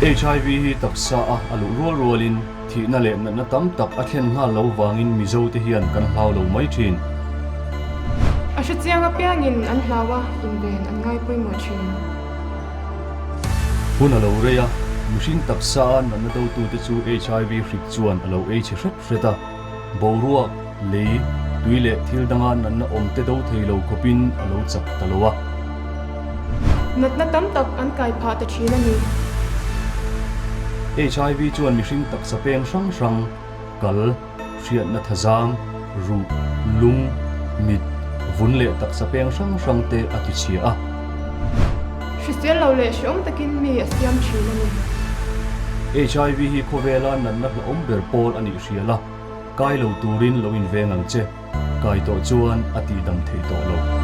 HIV hi taksa a a luh rual rualin thihna leh natna tam tak a thlen nghal lo vangin Mizote hian kan hlau lo mai thin. A hrechiang apiangin an hlau a, inven an ngai pawimawh thin. Hun a lo rei a, mihring taksa a natna dotute chu HIV hrik chuan a lo ei chhe hret hret a. Boruak, lei, tui leh thil danga natna awm te do thei lo khawpin a lo chak ta lo a. Natna tam tak an kai phah ta thin a ni. HIV chuan mihring taksa peng hrang hrang, kal, hriatna thazam, ruh, lung, mit, vun leh taksa peng hrang hrang te a ti chhia a. Hrisel lo leh hreawm takin mi a siam thin a ni. HIV hi khawvela natna hlauhawm ber pawl a nih hrial a, kai lo turin lo inveng ang che, kai tawh chuan a tihdam theih tawh lo.